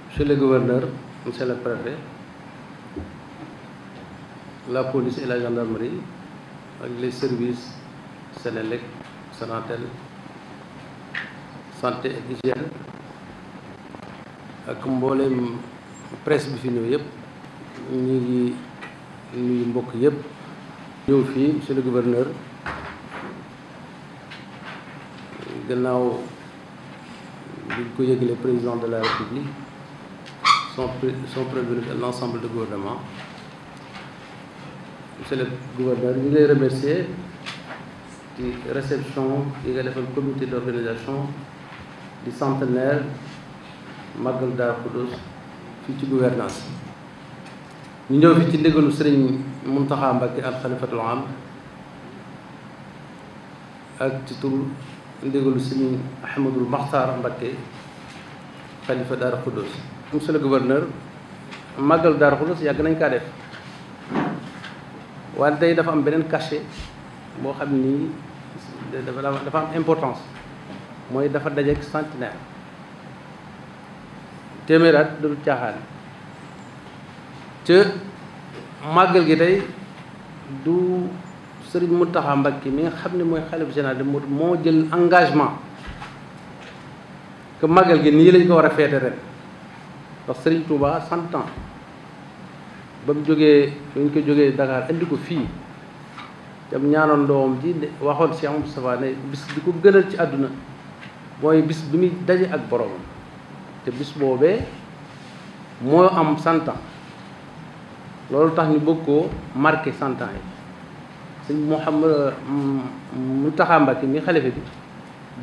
Monsieur le gouverneur, monsieur le préfet, la police et la gendarmerie avec les services Sénélec, Sonatel, santé et hygiène ak mboolem presse bi fi ñëw yëpp ñu ngi nuyu mbokk yëpp ñëw fii monsieur le gouverneur gannaaw bi ko yëgalee président de la République sont prévenus à l'ensemble du gouvernement. Monsieur le gouverneur ñu ngi lay remercier ci réception yi nga defal comité d'organisation du centenaire Magal Darou Khoudoss fii ci gouvernance ñu ñëw fi ci ndigalu Sëriñ Mountakha Mbacké al Khalifatul Am ak ci tur ndigalu Sëriñ Ahmadul Makhtar Mbacké Khalifa Darou Khoudoss. Monsieur le gouverneur Magal Darou Khoudoss yàgg nañ kaa def waaye tey dafa am beneen cachet boo xam ni dafa am importance mooy dafa dajeek centenaire téeméer at du caaxaan ca màggal gi tey du Sëriñ Mountakha Mbacké mi nga xam ne mooy xalifa général de Mouride moo jël engagement que màggal gi nii lañ ko war a feete ren ndax Sëriñ Touba 100 ans ba mu jógee ñu ko jógee Dakar indi ko fii tam ñaanoon doomam ji waxoon Cheikh Moustapha ne bis bi ko gënal ci àdduna mooy bis bi muy daje ak boromam te bis boobee moo am 100 ans loolu tax ñu bëgg koo marqué 100 ans yi sëñ Mountakha Mbacké mi xalifa bi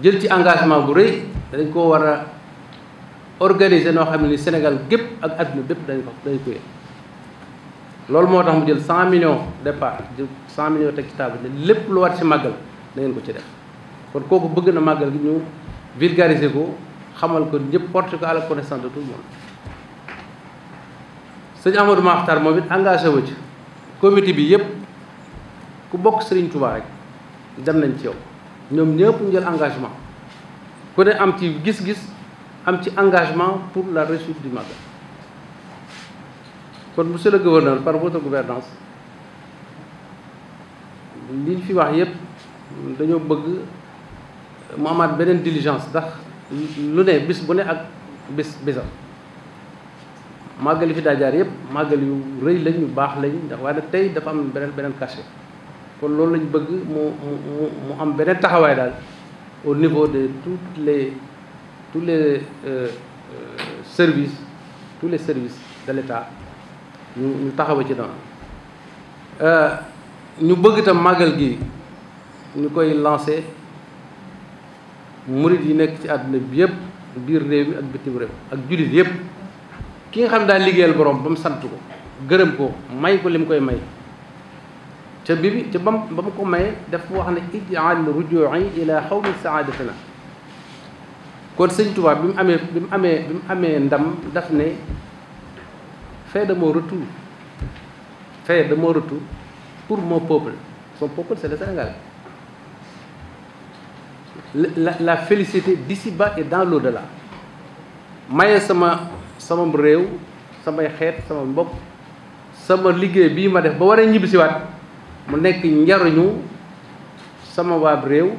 jël ci engagement bu rëy dañ koo war a organiser noo xam ne ni Sénégal gépp ak àdduna bépp dañ ko yëg loolu moo tax mu jël 100 millions départ jël 100 millions teg ci table ne lépp lu war ci màggal da ngeen ko ci def kon kooku bëgg na màggal gi ñu vulgariser ko xamal ko ñëpp porter ko à la connaissance de tout le monde. sëñ Amadou Makhtar moom it engagé wu ci comité bi yëpp ku bokk Serigne Touba rek dem nañ ci yow ñoom ñëpp ñu jël engagement ku ne am ci gis-gis am ci engagement pour la réussite du màggal. kon monsieur le gouverneur par votre gouvernance li ñu fi wax yëpp dañoo bëgg mu amaat beneen diligence ndax lu ne bis bu ne ak bisam màggal yi fi daa jaar yëpp màggal yu rëy lañ yu baax lañ ndax waaye nag tey dafa am beneen cachet kon loolu lañ bëgg mu am beneen taxawaay daal au niveau de tous les services de l'État ñu taxawa ci noonu ñu bëgg itam màggal gi ñu koy lancé murid yi nekk ci àdduna bi yëpp biir réew mi ak bitim réew ak jullit yëpp ki nga xam daal liggéeyal borom ba mu sant ko gërëm ko may ko li mu koy may ca ba mu ko maye dafa wax ne ij'al ruju'i ila xawmi saadatina kon sëñ Tuubaa bi mu amee ndam daf ne fait de mon retour pour mon peuple. Son peuple, c'est le Sénégal. La félicité d'ici-bas et dans l'au-delà. maye sama réew samay xeet sama mbokk sama liggéey bii ma def ba war a ñibbisiwaat mu nekk njariñu sama waab réew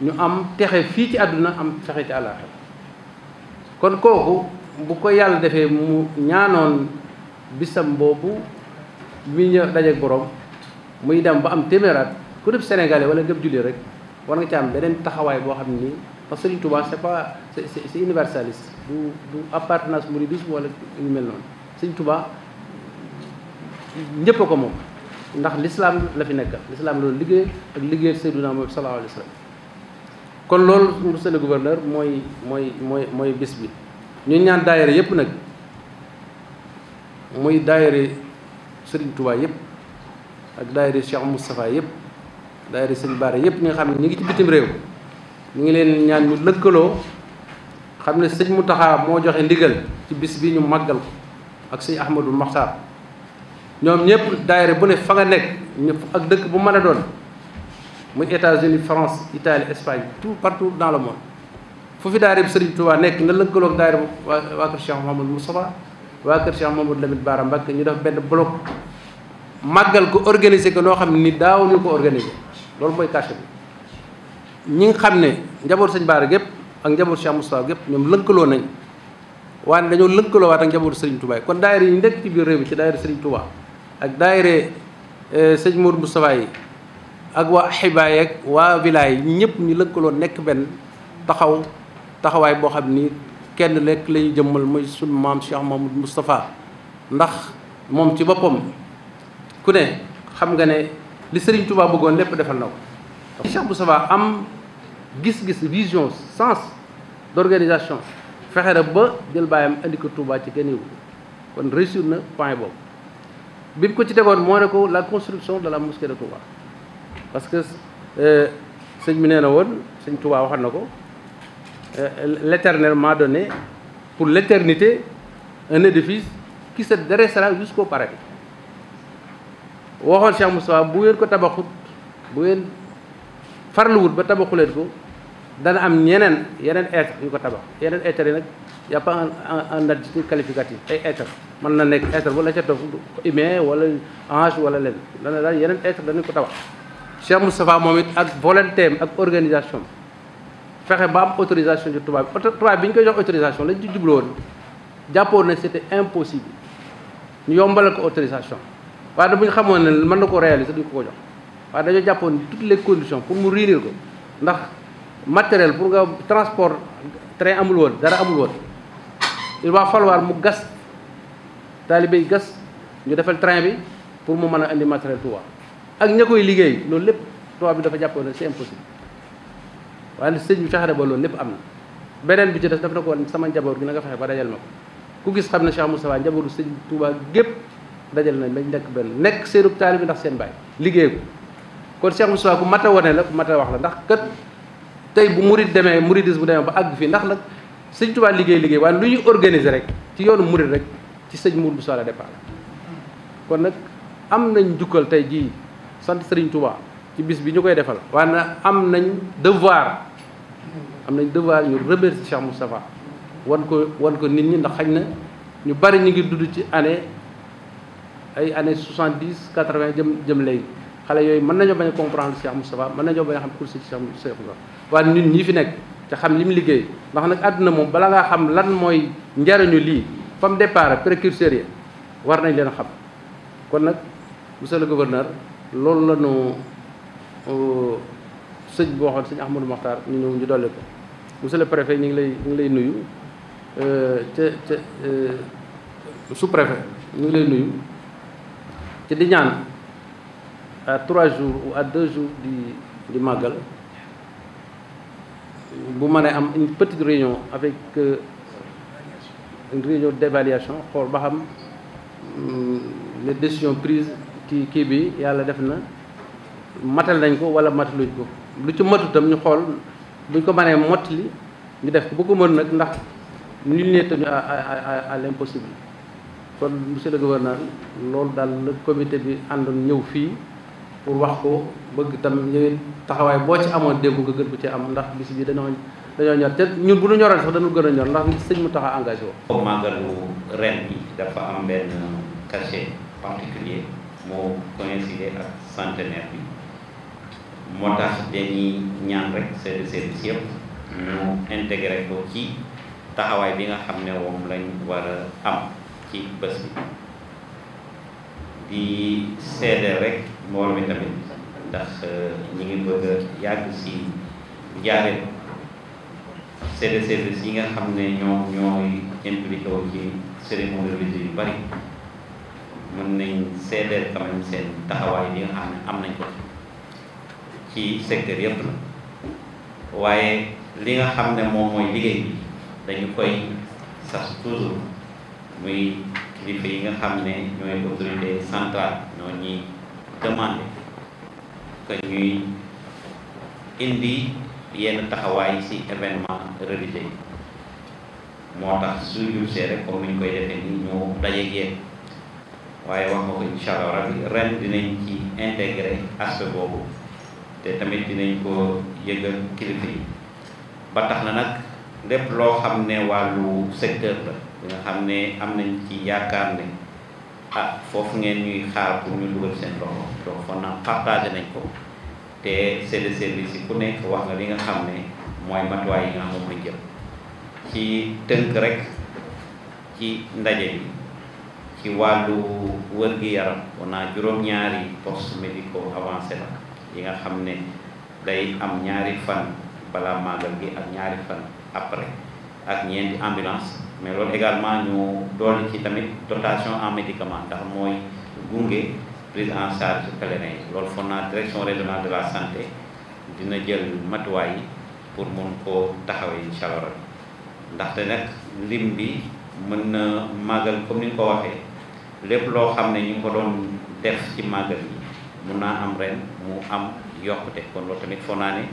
ñu am texe fii ci àdduna am texe ci àllaaxira kon kooku bu ko yàlla defee mu ñaanoon bisam boobu mi ñëw dajeek borom muy dem ba am téeméeraat ku def sénégalais wala ngëb julli rek war nga ci am beneen taxawaay boo xam ne nii parce que Serigne Touba c'est universaliste du appartenance mouridisme wala ñu mel noonu Serigne Touba ñëpp a ko moom ndax l'islam la fi nekkal l'islam loolu liggéey ak liggéey Seydina Muhammad sallallahu alayhi wa sallam kon loolu monsieur le gouverneur mooy bis bi ñu ñaan daayira yëpp nag muy daayira Serigne Touba yëpp ak daayira Cheikh Moustapha yëpp daayira Serigne Bara yëpp ñi nga xam ne ñu ngi ci bitim réew ñu ngi leen ñaan ñu lëkkaloo xam ne sëñ Mountakha moo joxe ndigal ci bis bi ñu màggal ko ak sëñ Ahmadou Makhtar ñoom ñëpp daayira bu ne fa nga nekk ñëpp ak dëkk bu mën a doon muy États-Unis, France, Italie, Espagne, tout partout dans le monde fu fi daayira bi Serigne Touba nekk nga lëkkaloo ak daayira waa kër Cheikh Mouhamadou Moustapha waa kër Cheikh Mouhamadou Lamine Bara Mbacké ñu def benn bloc màggal ko organiser ko noo xam ne ni daaw ñu ko organiser loolu mooy cachet bi ñi nga xam ne njaboot sëñ Bara gépp ak njaboot Cheikh Moustapha gépp ñoom lëkkaloo nañ waaye dañoo lëkkaloo waat ak njabootu Serigne Touba kon daayira yi nekk ci biir réew mi ci daayira Serigne Touba ak daayira sëñ Mourou Moustapha yi ak waa xibaay ak waa wilaay yi ñëpp ñu lëkkaloo nekk benn taxawaay boo xam ni kenn lekk la ñu jëmmal mooy sunu maam Cheikh Mamadou Moustapha ndax moom ci boppam ku ne xam nga ne li Serigne Touba bëggoon lépp defal na ko. Cheikh Moustapha am gis-gis vision sens d'organisation fexe na ba jël baayam indi ko Touba ci kenn yëngu kon réussir na point boobu bi mu ko ci tegoon moo ne ko la construction de la mosquée de Touba parce que sëñ bi nee na woon sëñ Touba waxoon na ko. L'Éternel m'a donné pour l'éternité un édifice qui se dressera jusqu'au paradis waxoon Cheikh Moustapha bu ngeen ko tabaxut bu ngeen farluwut ba tabaxuleen ko dana am yeneen être yu ko tabax yeneen être yi nag y a pas un adjectif qualificatif ay être mën na nekk être wala ca toog humain wala ange wala leen dana daal yeneen être danañ ko tabax Cheikh Moustapha moom it ak volonté am ak organisation fexe ba am autorisation ci tubaab bi ñu koy jox autorisation lañ ci jublu woon jàppoon ne c'était impossible ñu yombalal ko autorisation waaye da bu ñu xamoon ne mën na ko réaliser duñ ko jox waaye dañoo jàppoon ne toutes les conditions pour mu réunir ko ndax matériel pour nga transport train amul woon dara amul woon il va falloir mu gas taalibe yi gas ñu defal train bi pour mu mën a indi matériel Touba ak ña koy liggéey loolu lépp tubaab bi dafa jàppoon ne c'est impossible waaye sëñ bi fexe ba loolu lépp am na beneen bi ci des daf na ko woon sama njaboot gi na nga fexe ba dajal ma ko ku gis xam ne Cheikh Moustapha njabootu sëñ Touba gépp dajal nañ bañ nekk benn nekk seenub taalibe bi ndax seen baay liggéey ko kon Cheikh Moustapha ku mat a wane la ku mat a wax la ndax kat tey bu murid demee muridis bu demee ba àgg fii ndax nag sëñ Touba liggéey waaye lu ñuy organiser rek ci yoonu murid rek ci sëñ Mourou Moussa la départ kon nag am nañ jukkal tey jii sant Serigne Touba ci bis bi ñu koy defal waaye nag am nañ devoir ñu remercier Cheikh Moustapha wan ko nit ñi ndax xañ na ñu bari ñu ngi dund ci année 70 80 jëm léegi xale yooyu mën nañoo bañ a comprendre Cheikh Moustapha mën nañoo bañ a xam kursi Cheikh Moustapha waaye nit ñi fi nekk te xam li mu liggéey ndax nag àdduna moom bala ngaa xam lan mooy njariñu lii fa mu départ précurseurs yi war nañ leen a xam kon nag monsieur le gouverneur loolu la ñu sëñ boo waxoon sëñ Ahmadou Mokhtar ñu ñëw ñu dolli ko monsieur le préfet ñu ngi lay nuyu sous préfet ñu ngi lay nuyu te di ñaan à 3 jours ou à 2 jours di màggal bu mënee am une petite réunion avec une réunion d'évaluation xool ba xam les décisions prises ci kii bi yàlla def na matal nañ ko wala mataluñ ko lu ci matu tam ñu xool buñ ko mënee mottali ñu def ko bu ko mën nag ndax nul n'est tenu à l'impossible kon monsieur le gouverneur loolu daal la comité bi àndoon ñëw fii pour wax ko bëgg tam ñëwee taxawaay boo ci amoon démb nga gën ko ci am ndax bis bi dañoo ñor te ñun bu ñu ñoroon sax dañu gën a ñor ndax sëñ mu taxa engagé woo. màggalu ren bi dafa am benn cachet particulier moo coïncider ak centenaire bi moo tax dañuy ñaan rek service yëpp ñu intégré ko ci taxawaay bi nga xam ne moom lañ war a am ci bés bi di seede rek mbooloo mi tamit ndax ñi ngi bëgg a yàgg si njaareel seede service yi nga xam ne ñooy impliqué wu ci cérémonie religieuse yu bari mën nañ seedeel quand même seen taxawaay bi nga xam ne am nañ ko ci secteur yëpp la waaye li nga xam ne moom mooy liggéey bi dañu koy sas toujours muy kilifa yi nga xam ne ñooy autorité centrale ñoo ñuy demandé que ñuy indi yenn taxawaay ci événement religieux yi moo tax su jubsee rek comme ni ñu koy defee ni ñu dajeeg yéen waaye wax nga ko incha allah rabbi ren dinañ ci intégré aspect boobu te tamit dinañ ko yëgal kilifa yi ba tax na nag lépp loo xam ne wàllu secteur la bi nga xam ne am nañ ci yaakaar ne foofu ngeen ñuy xaar pour ñu dugal seen loxo donc foog naa partagé nañ ko te c'est de service yi ku nekk wax nga li nga xam ne mooy matuwaay yi nga xam moom lañ jël ci tënk rek ci ndaje bi ci wàllu wër-gi-yaram on a juróom-ñaari postes médicaux avancés la yi nga xam ne day am ñaari fan balaa màggal gi ak ñaari fan après ak ñeenti ambulance mais loolu également ñu dool ci tamit dotation en médicaments ndax mooy gunge prise en charge pèlerin yi loolu foog naa direction régionale de la santé dina jël matuwaay yi pour mun koo taxawee incha allah ndaxte nag lim bi mën na màggal comme ni nga ko waxee lépp loo xam ne ñu ngi ko doon def ci màggal yi mun naa am ren mu am yokkute kon loolu tamit foog naa ne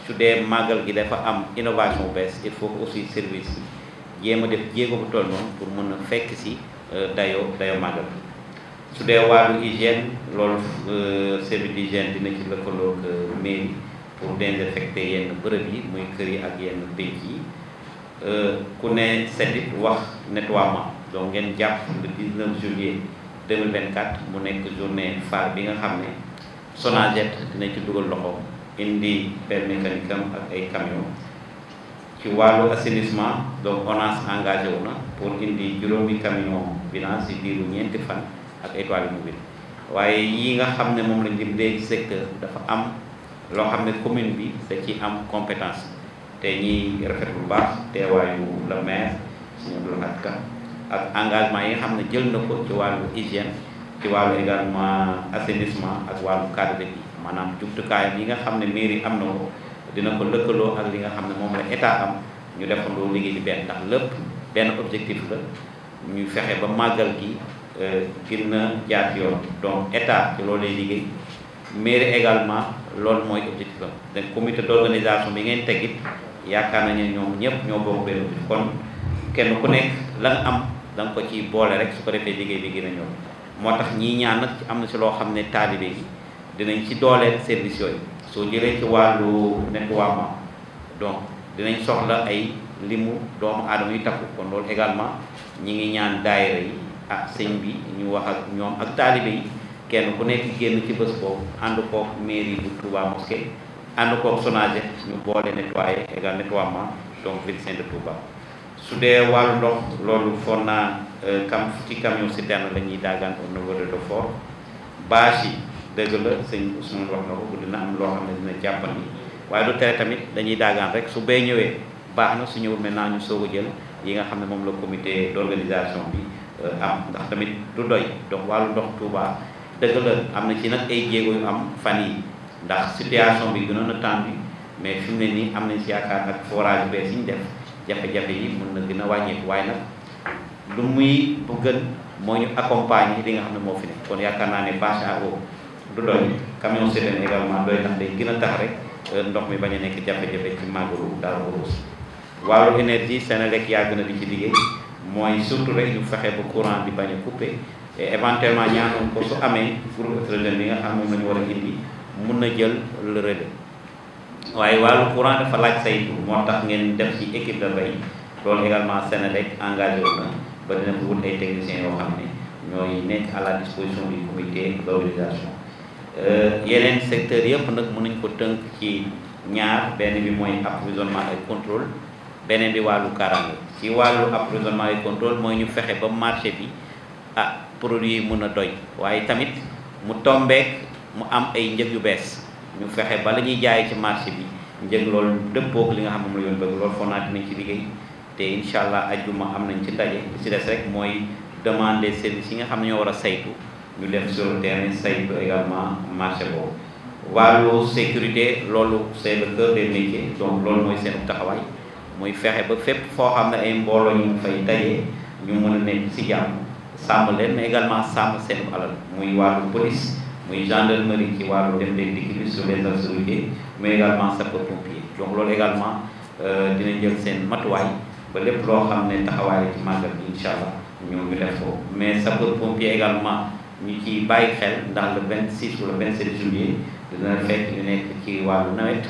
su dee màggal gi dafa am innovation bu bees il faut que aussi service yi jéem a def jéego bu toll noonu pour mën a fekk si dayo màggal su dee wàllu hygiène loolu service d'hygiène dina ci lëkkaloog mairie pour désinfecter yenn bërëb yi muy kër yi ak yenn pénc yi ku ne setit wax nettoiement donc ngeen jàpp le 19 juillet 2024 mu nekk journée phare bi nga xam ne Sonaged dina ci dugal loxo indi pelle mécanique am ak ay camion ci wàllu assainissement donc ONAS engagé wu na pour indi juróomi camion bilan si biiru ñeenti fan ak ay toilettes mobiles waaye yi nga xam ne moom lañ lim léegi secteur dafa am loo xam ne commune bi da ci am compétence te ñiy rafet bu baax teewaayu le maire Serigne Abdou Lahad Ka ak engagement yi nga xam ne jël na ko ci wàllu hygiène ci wàllu également assainissement ak wàllu cadre de vie maanaam jumtukaayam yi nga xam ne mairie am na ko dina ko lëkkaloo ak li nga xam ne moom la état am ñu defandoo liggéey bi benn ndax lépp benn objectif la ñu fexe ba màggal gi gën na jaar yoon donc état ci loolu lay liggéey mairie également loolu mooy objectif am donc comité d'organisation bi ngeen tegit yaakaar nañu ñoom ñëpp ñoo bokk benn objectif kon kenn ku nekk la nga am da nga ko ci boole rek su ko defee liggéey bi gën a ñëw moo tax ñii ñaan nag am na si loo xam ne taalibe yi dinañ ci dooleel service yooyu soo jëlee ci wàllu nettoiement donc dinañ soxla ay limu doomu aadama yu takku kon loolu également ñi ngi ñaan daayira yi ak sëñ bi ñu wax ak ñoom ak taalibe yi kenn ku nekk génn ci bés boobu ànd kook mairie bu Touba Mosquée ànd kook Sonaged ñu boole nettoyer égal nettoiement donc ville Sainte de Touba su dee wàllu ndox loolu foog naa ci camion citerne la ñuy daagaan au niveau de Dofort bâche yi dëgg la sëñ Ousmane wax na ko dina am loo xam ne dina jàppandi waaye du tere tamit dañuy daagaan rek su bee ñëwee baax na su ñëwul maintenant ñu soog a jël yi nga xam ne moom la comité d'organisation bi am ndax tamit du doy donc wàllu ndox Touba dëgg la am na ci nag ay jéego yu am fan yi ndax situation bi gënoon a tendu mais fi mu ne nii am nañ si yaakaar ak forage bees yi ñu def jafe-jafe yi mën na gën a wàññeeku waaye nag lu muy bu gën moo ñu accompagner li nga xam ne moo fi nekk kon yaakaar naa ne bâche à eau du doy camion citerne également doy ndax day gën a tax rek ndox mi bañ a nekk jafe-jafe ci màggalu Daaru Xudoos wàllu énergie Senelec yàgg na di ci liggéey mooy surtout rek ñu fexe ba courant bi bañ a coupé et éventuellement ñaanoon ko su amee groupe électrogène bi nga xam moom la ñu war a indi mun na jël le relais waaye wàllu courant dafa laaj saytu moo tax ngeen def ci équipe de veille loolu également Senelec engagé wu na ba dina ko wut ay techniciens yoo xam ne ñooy nekk à la disposition du comité d'organisation yeneen secteurs yëpp nag mën nañ ko tënk ci ñaar benn bi mooy approvisionnement et contrôle beneen bi wàllu kaaraange ci wàllu approvisionnement et contrôle mooy ñu fexe ba marché bi produit yi mën a doy waaye tamit mu tombeek mu am ay njëg yu bees ñu fexe ba la ñuy jaay ci marché bi njëg loolu dëppook li nga xam ne moom la yoon bëgg loolu foog naa dinañ ci liggéey te incha allah ajjuma am nañ ci ndaje li ci des rek mooy demander services yi nga xam ne ñoo war a saytu ñu def sur le terrain saytu également marché boobu wàllu sécurité loolu c'est le cœur des métiers donc loolu mooy seen taxawaay muy fexe ba fépp foo xam ne ay mbooloo ñu fay dajee ñu mën a nekk ci jàmm sàmm leen mais également sàmm seen alal muy wàllu police muy gendarmerie ci wàllu dem leen dikk bi sur les axes routiers mais également sapeurs-pompiers donc loolu également dina jël seen matuwaay ba lépp loo xam ne taxawaay ci màggal bi incha allah ñu def ko mais sapeurs-pompiers également ñu ci bàyyi xel ndax le 26 ou le 27 juillet dina fekk ñu nekk ci wàllu nawet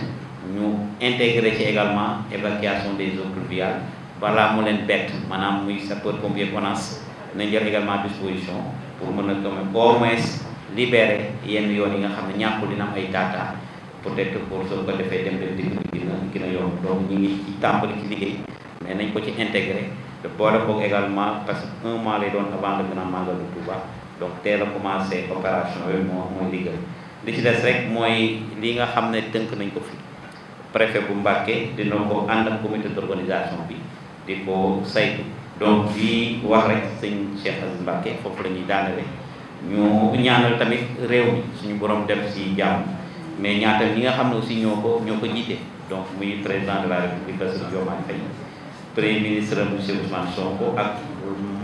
ñu intégré ci également évacuation des eaux pluviales balaa mu leen bett maanaam muy sapeur-pompier ONAS nañ jël également disposition pour mën a au moins libérer yenn yoon yi nga xam ne ñàkkul dina am ay taataa peut-être pour soo ko defee dem leen dikk gën a yomb donc ñu ngi ci tàmbali ci liggéey mais nañ ko ci intégré te boole koog également parce que 1 mois lay doon avant le grand magal de Touba donc teel a commencé opération yooyu mooy liggéey li ci des rek mooy li nga xam ne tënk nañ ko fi préfet bu Mbacké dina ko ànd ak comité d'organisation bi di ko saytu donc di wax rek sëñ Cheikh Aziz Mbacké foofu la ñuy daanale ñu ñaanal tamit réew mi suñu borom def ci jàmm mais ñaatal ñi nga xam ne aussi ñoo ko jiite donc muy président de la République Bassirou Diomaye Faye premier ministre monsieur Ousmane Sonko ak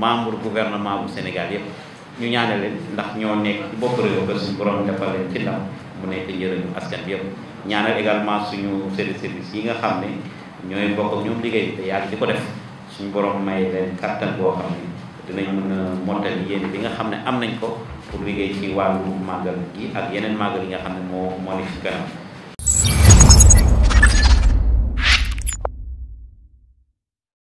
membre gouvernement bu Sénégal yëpp ñu ñaanal leen ndax ñoo nekk ci bopp réew ba suñu borom defal leen ci ndam mu nekk njëriñu askan bi yëpp ñaanal également suñu service yi nga xam ne ñooy bokk ak ñoom liggéey bi te yàgg di ko def suñu borom may leen kattan boo xam ne dinañ mën a mottali yéen bi nga xam ne am nañ ko pour liggéey ci wàllu màggal gi ak yeneen màggal yi nga xam ne moo nekk ci kanam